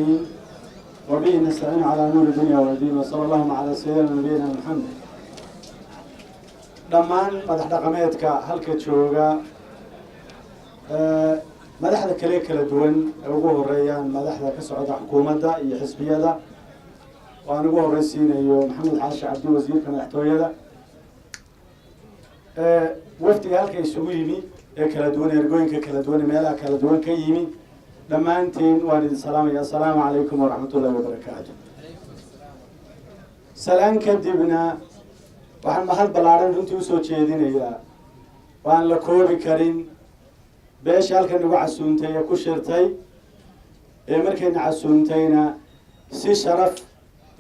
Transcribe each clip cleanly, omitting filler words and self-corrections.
العالمين، وبه نستعين على أمور الدنيا والدين، وصلى اللهم على سيدنا نبينا محمد. Dhammaan madax dhaqameedka halka jooga, madaxda kale kala duwan ee ugu horeeyaan madaxda ka socda xukuumadda iyo xisbiyada, oo aan ugu horeysiinayo Maxamed Xaashi Cabdi, wasiirka madaxtooyada, wafdiga halka isugu yimi ee kala duwan, ergooyinka kala duwan ee meelaha kala duwan ka yimi, dhammaantiin waan idin salaamaya. Assalaamu calaykum waraxmat ullahi wabarakaatu. Salaan kadibna, waxaan mahad ballaadhan runtii usoo jeedinayaa, waan la koobi karin, beesha halkan nagu casuuntay ee ku shirtay, ee markayna casuuntayna si sharaf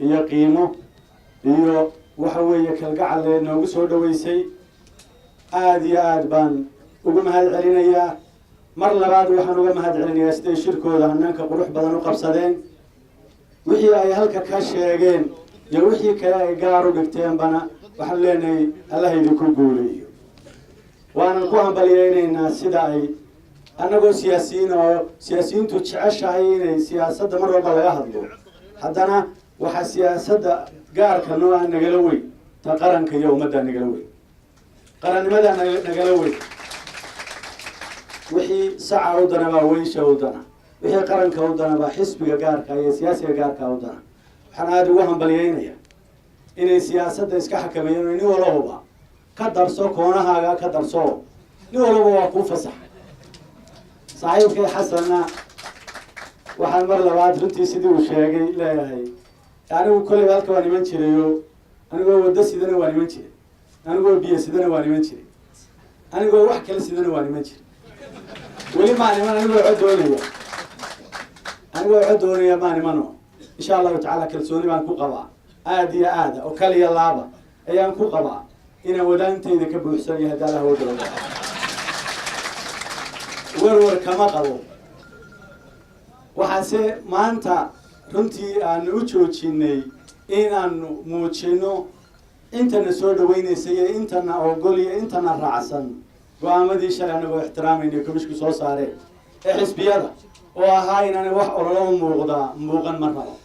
iyo qiimo iyo waxa weeye kalgacal noogu soo dhaweysay. Aada iyo aad baan ugu mahad celinayaa. Mar labaad waxaan uga mahad celinayaa siday shirkooda hanaanka qurux badan u qabsadeen. Wixii ay halka ka sheegeen iyo wixii kale ay gaar u dhigteenbana, waxaan leenahay Allah idinku guuleeyo. Waanan ku hambalyeynaynaa sida ay annagoo siyaasiyiin oo siyaasiyiintu jeceshahay inay siyaasadda mar walba laga hadlo, haddana waxaa siyaasadda gaarka noo ah nagala weyn ta qaranka iyo ummaddaa nagala weyn, qarannimadaa nagala weyn. Wixii saca u dana baa weysha u dana, wixii qaranka u dana baa xisbiga gaarka iyo siyaasiga gaarka u dana. Waxaan aada ugu hambalyeynaya inay siyaasadda iska xakameeyeen oo nin walowba ka darso koonahaaga, ka darso, nin walowba waa kuu fasax. Saaxiibkay Xasanna waxaan mar labaad runtii, sidii uu sheegay, leeyahay anigu kolleyba halka waan iman jirayo. Anigoo waddo sidana waan iman jiray, anigoo biyo sidana waan iman jiray, anigoo wax kale sidana waan iman jiray. Weli maan iman anigoo cod doonaya. Anigoo cod doonaya maan imano. Insha Allahu tacaala, kalsooni baan ku qabaa aada iyo aada oo kaliya laaba ayaan ku qabaa inaan wadaantayda ka buuxsanayo. Haddii Allah wadooga, werwer kama qabo. Waxaase maanta runtii aanu u joojinay inaanu muujino intana soo dhaweynaysa iyo intana ogol iyo intana raacsan go-aamadii shalay, anagoo ixtiraamayna komishku soo saareen ee xisbiyada, oo ahaa inaanay wax ololo u muuqdaa muuqan ma rabo.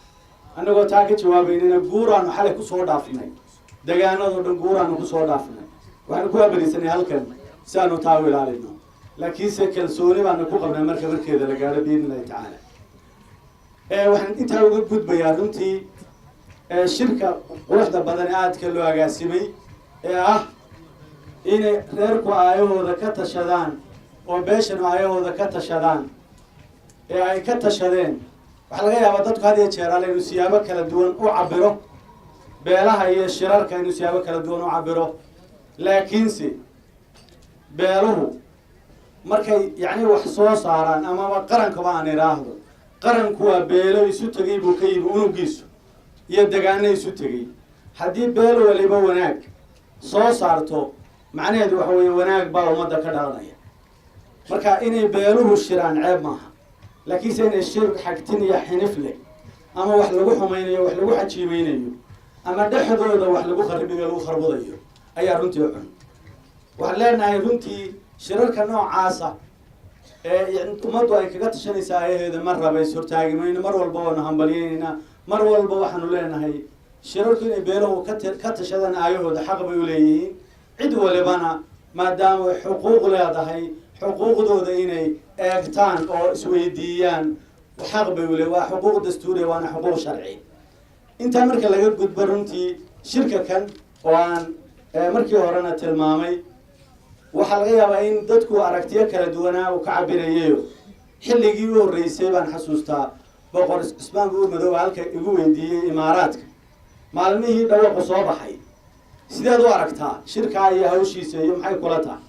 Annagoo taa ka jawaabaynana, guuraanu xalay kusoo dhaafnay degaanadoo dhan, guuraanu kusoo dhaafnay. Waxaanu ku abarisanay halkan si aanu taa u ilaalino, laakiinse kalsooni baanu ku qabnaa marka markeeda la gaadho, biidn illahi tacaala. Waxaan intaa uga gudbayaa runtii shirka quruxda badan ee aadka loo agaasimay, ee ah inay reerku aayahooda ka tashadaan oo beeshanu aayahooda ka tashadaan, ee ay ka tashadeen. Waxaa laga yaabaa dadku had iyo jeer ale inuu siyaabo kala duwan u cabiro beelaha iyo shirarka, inuu siyaabo kala duwan u cabiro, laakiinse beeluhu markay yacni wax soo saaraan, amaba qarankaba aan idhaahdo, qaranku waa beelo isu tegay buu ka yimi unugiisu iyo degaano isu tegay. Haddii beel waliba wanaag soo saarto, macnaheedu waxa weeye wanaag baa ummadda ka dhalanaya. Marka inay beeluhu shiraan ceeb maaha, laakiinse inay shir xagtin iyo xinif leh ama wax lagu xumaynayo, wax lagu xajiimeynayo, ama dhexdooda wax lagu kharibiyo, lagu kharbudayo ayaa runtii xun. Waxaan leenahay runtii shirarka noocaasa ee ummaddu ay kaga tashanaysaa ayaheeda mar raba is hortaagi mayno. Mar walba waanu hambalyeynaynaa. Mar walba waxaanu leenahay shirarku inay beelahu ka tashadaan aayahooda xaq bay uleeyihiin. Cid walibana maadaama ay xuquuq leedahay, xuquuqdooda inay eegtaan oo isweydiiyaan xaq bay ule, waa xuquuq dastuuriya, waana xuquuq sharci. Intaa marka laga gudbo, runtii shirka kan oo aan markii horena tilmaamay, waxaa laga yaabaa in dadku aragtiyo kala duwanaa uu ka cabirayayo. Xilligii u horreysay baan xasuustaa, Boqor Cismaan Buur Madooba halka igu weydiiyey Imaaraadka maalmihii dhawaqu soo baxay: "Sideed u aragtaa shirkaa iyo hawshiisa iyo maxay kula tahay?"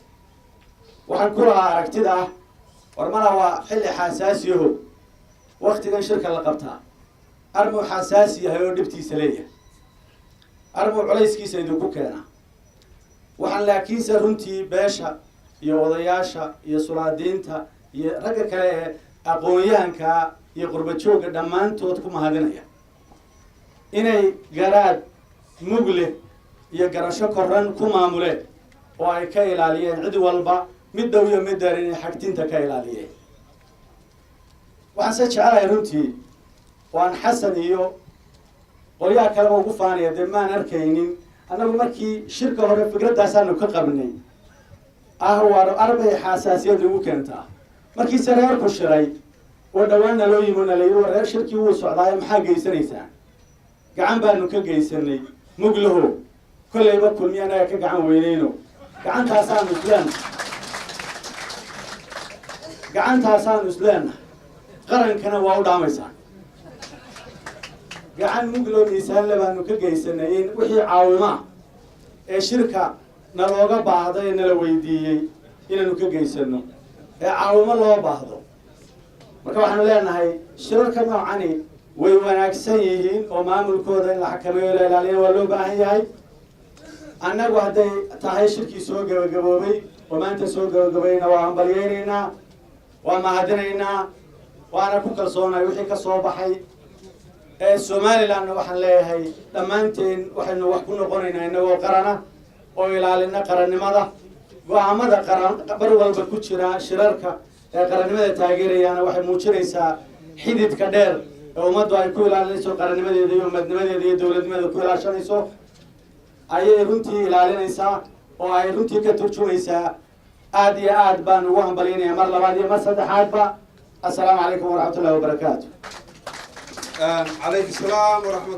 Waxaan ku lahaa aragtida ah, war mala waa xilli xasaasiyaho waktigan shirka la qabtaa, armuu xasaasi yahay oo dhibtiisa leeyahay, armuu culayskiisa idinku keenaa. Waxaan laakiinse runtii beesha iyo odayaasha iyo sulaadiinta iyo ragga kale ee aqoon-yahanka iyo qurba joogga dhammaantood ku mahadinaya inay garaad mugleh iyo garasho koran ku maamuleen oo ay ka ilaaliyeen cid walba, mid dhow iyo mid dheer, inay xagtinta ka ilaaliyeen. Waxaan se jecelahay runtii Oo aan Xasan iyo qolyaha kaleba ugu faanaya, dee maan arkaynin. Annagu markii shirka hore fikradaasaanu ka qabnay ah, waar arbay xasaasiyad lagu keentaa. Markiise reerku shiray oo dhawaan naloo yimo, nala yiri, "War reer, shirkii wuu socdaayo, maxaa geysanaysaa?" Gacan baanu ka geysanay muglaho. Kollayba Kulmiye annaga ka gacan weyneyno. Gacantaasaanu isleenahay, qarankana waa u dhaamaysaa. Gacan mugloo miisaanle baanu ka geysanay in wixii caawimaa ee shirka nalooga baahdo ee nala weydiiyey inaanu ka geysano ee caawimo loo baahdo. Marka waxaanu leenahay, shirarka noocani way wanaagsan yihiin oo maamulkooda in la xakameeyo, la ilaaliyana waa loo baahan yahay. Annagu hadday tahay shirkii soo gabagaboobay oo maanta soo gabagabayna, waa hambalyeynaynaa, waa mahadinaynaa, waana ku kalsoonahay wixii ka soo baxay. Ee Somalilandna waxaan leeyahay, dhammaanteen waxaynu wax ku noqonaynaa innagoo qarana oo ilaalina qarannimada. Go'aamada qaran bar walba ku jira shirarka ee qarannimada taageerayaana waxay muujinaysaa xididka dheer ee ummaddu ay ku ilaalinayso qarannimadeeda iyo umadnimadeeda iyo dowladnimadeeda ku ilaashanayso ayay runtii ilaalinaysaa oo ay runtii ka turjumaysaa. Aad iyo aad baan ugu hambalyaynaya mar labaad iyo mar saddexaadba. Assalaamu calaykum waraxmatullahi wabarakaatu. Calaykum salaam waraxmat.